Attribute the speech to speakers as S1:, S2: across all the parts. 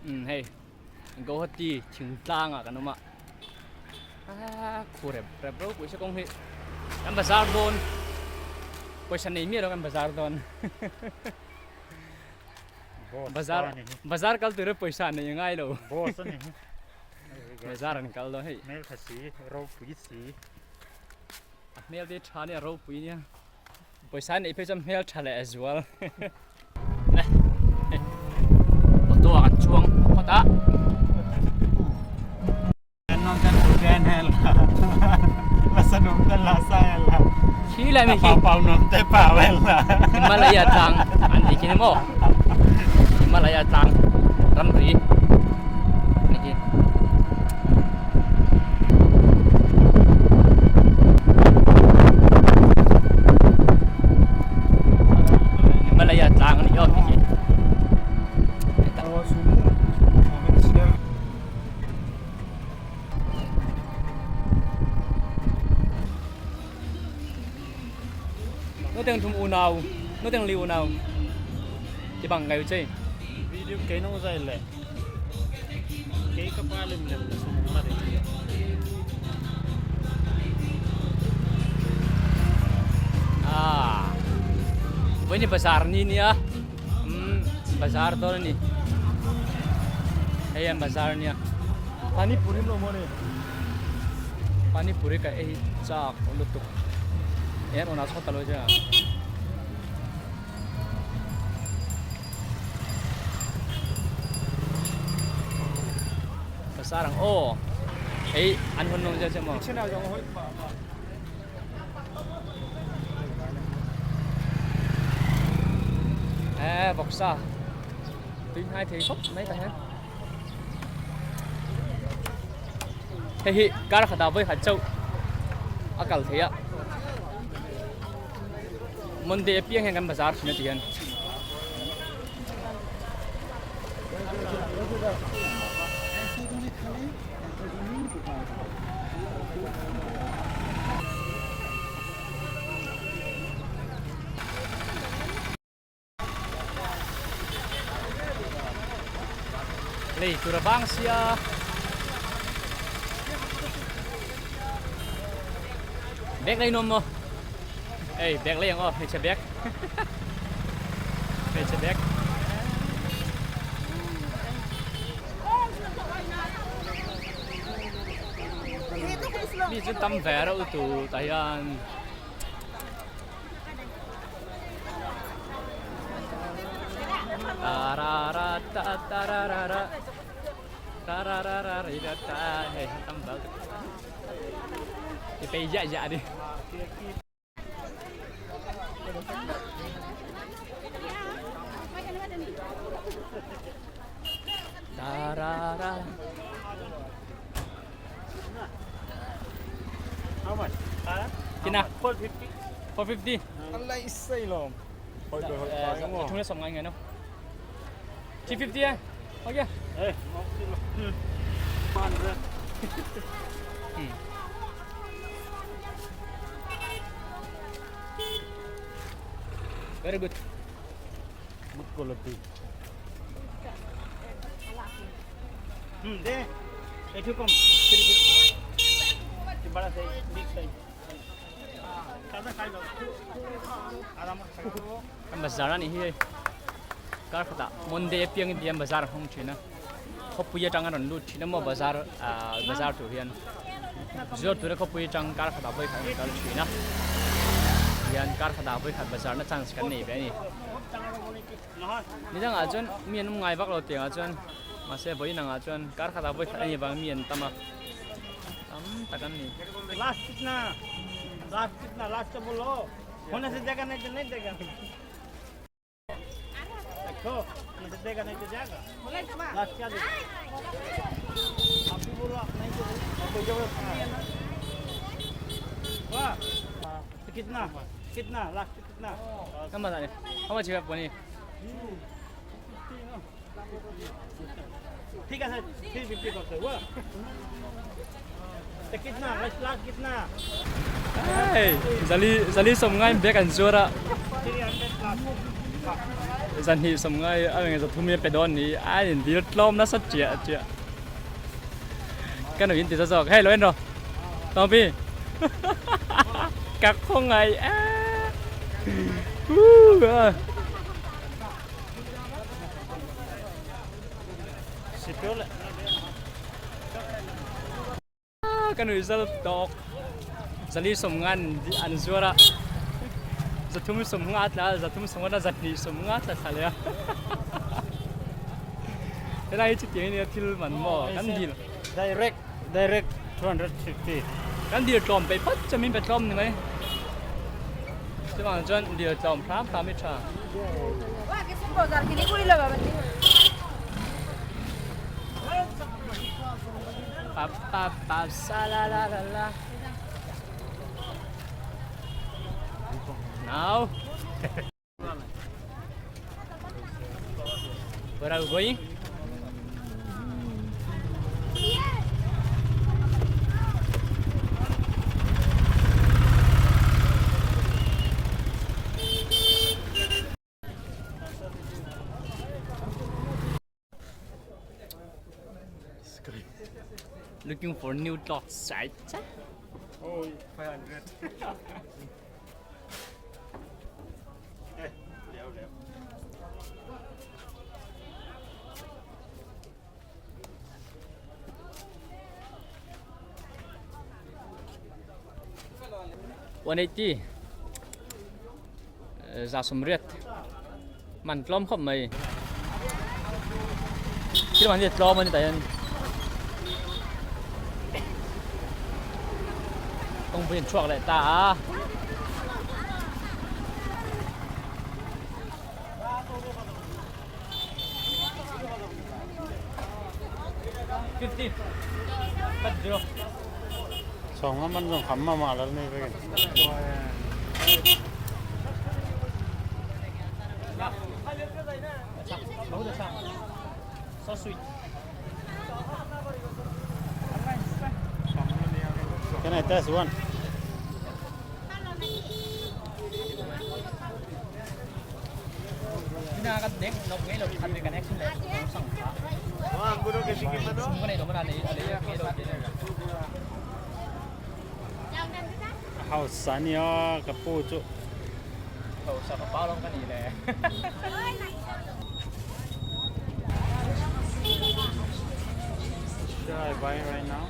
S1: Umm hei Guwahati thingtlang ah kan awm a khu rep rep ropui se kawng hi kan bazar dawn pawisa nei miah lo kan bazar dawn bazar bazar kal tura pawisa nei a ngai lo bazar an kal dawn hei
S2: hmeltha si ropui si
S1: a hmel te tha nia ropui nia Pawisa neih phei chuan hmel tha leh a zual. Auto ah kan chuang phawt a. Khi lai mi khi Himalaya tlang an tih khi ni maw? Himalaya tlang ramri ni khi. Himalaya tlang a ni awm hi. Nó tiếng thum unau, nó tiếng li unau. Chỉ bằng ngày chơi.
S2: Video kei nong zai le. Kei ka pa lem lem le sumung la de.
S1: Ah. Với ni bazar ni nia. Um bazar to ni. Hei an bazar nia. Pani puri lo mo ni. Pani puri ka ei chak lutuk. En ona chho talo ja. Bazar ang aw ei an hun nung che maw e vawksa tui hnai thei khawp mai ta hian hei hi kar khatah vawi khat chauh a kal thei a. Monday apiang hian kan bazar thin a ti hian. Lei tur a vang sia. Bag lei nuam maw? Ei bag lei ang aw hmeichhe bag. Hmeichhe bag. Mi chu tam ve reuh tu tah hian.
S2: How much?
S1: Kina?
S2: 450.
S1: 450.
S2: Alai sei lom. Hoi hoi hoi.
S1: Thung le som ngai ngai no. 350 eh. Okay.
S2: Eh, 100.
S1: Very good.
S2: Good quality. De. একটু কম 350. বড় size, big size.
S1: Kan bazar a nih hi hei kar khatah Monday apiang in tihian bazar a hmang thin a khawpui atang a rawn lut thin a maw bazar ah bazar tur hian zuar tura khawpui atang kar khatah vawi khat a rawn kal thin a tihian kar khatah vawi khat bazar na chance kan nei ve a ni ni dangah chuan mi an awm ngai vak lo tiangah chuan mahse vawiin angah chuan kar khatah vawi khat a nih vang mi an tam a tam tak an ni.
S2: Last kitna last kitna last bolo phone से जगह नहीं तो नहीं देगा देखो मुझे देगा नहीं तो जाएगा लास्ट क्या देगा आप भी बोलो आप नहीं तो बोलो कोई जबरदस्ती है ना वाह तो कितना कितना लास्ट कितना
S1: How much how much you have money?
S2: ठीक है सर 350 करते हुआ तो कितना लास्ट लास्ट कितना
S1: Hey, zali zali som ngai bag an zuar a.
S2: 300 last.
S1: Zahnih sawmngai a eng zathum hi a pe dawn ni a in dil tlawm nasa chiah chiah. Ka nu in ti zawk hei lo en rawh Tawngpi ka khawngaih a Ka nuih zal tawk. Zali sawmnga an zuar a, zathum sawmnga a tla a, zathum sawmnga a zahnih sawmnga a tla thla leh a. Helai hi chutiang ania thil man maw kan dil.
S2: Direct direct 250.
S1: Kan dil tlawm peih phawt chuan min pe tlawm ni mai. Chuvang chuan dil tlawm hram hram hi tha. Pa pa pa sa la la la la. Now. Where are we going? Looking for new dot site.
S2: Oh, 500.
S1: 180 za sawmriat man tlawm khawp mai thil man hi a tlawm a ni tah hian kawngpui an chhuak leh ta a. So sweet.
S2: Can I test one? Hausa nia ka pu chu.
S1: Hausa ka pa lawng ka ni le.
S2: Should I buy right now?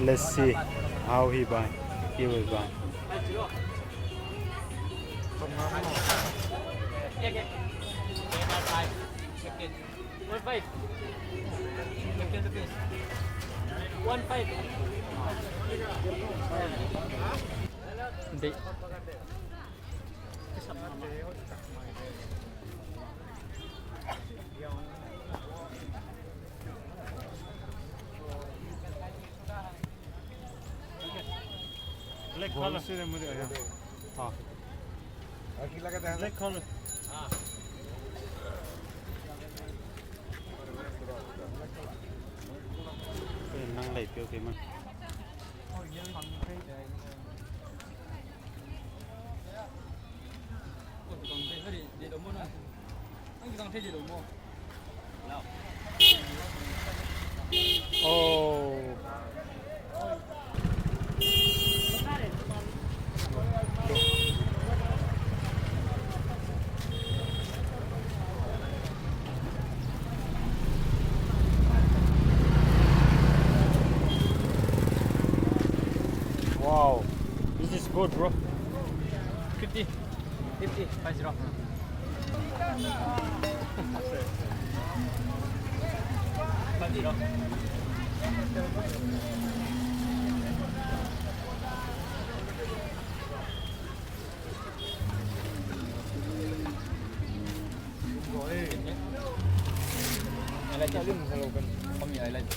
S2: Let's see how he buy. He will buy.
S1: Hindi.
S2: Black color. Ha. Black color. Nang lei piu ke man. Oh. Wow, this is good, bro.
S1: 50 50 50. 50. like it. For me, I like.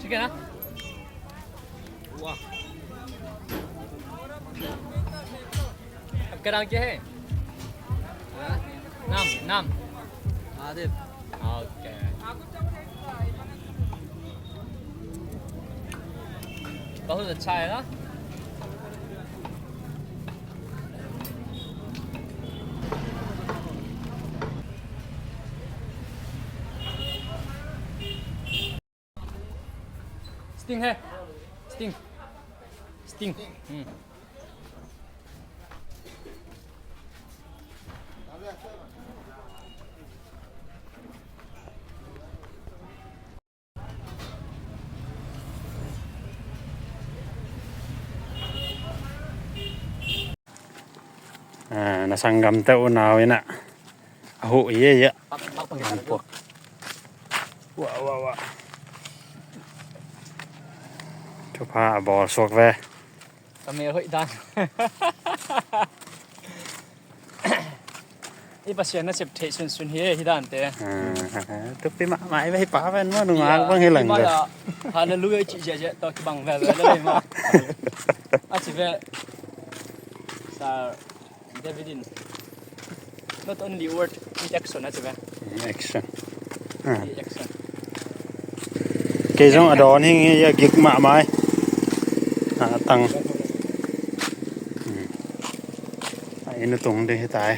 S1: ठीक है ना वाह आपका नाम क्या है नाम नाम
S2: आदिब
S1: ओके बहुत अच्छा है ना स्टिंग है sting sting hmm
S3: Na sangam te unau ina a huh ye ye an puak wa wa wa thupa a bawr suak ve.
S1: Ka mel hawih dan. I pasien na sip theih sun sun hi hi dan te.
S3: Tupi ma mai ve pa ven mo nunga bang hi lang ve.
S1: Hallelujah chi je je to ki bang ve ve le ma. A chi ve Sir Davidin not only word with action a chi ve.
S3: Action.
S1: Action.
S3: Kei zong a dawn hi nge gik mah mai. A tang. A inu tung ding hi tai.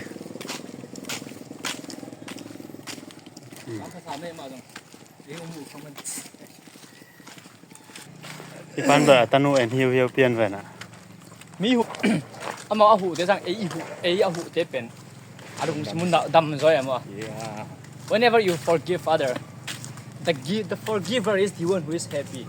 S3: I pan ba tanu en hiu hiu pian ve na.
S1: Mi hu ama a hu te sang ei hu ei a hu te pen. Arung simun da dam zoi ama. Whenever you forgive other, the the forgiver is the one who is happy.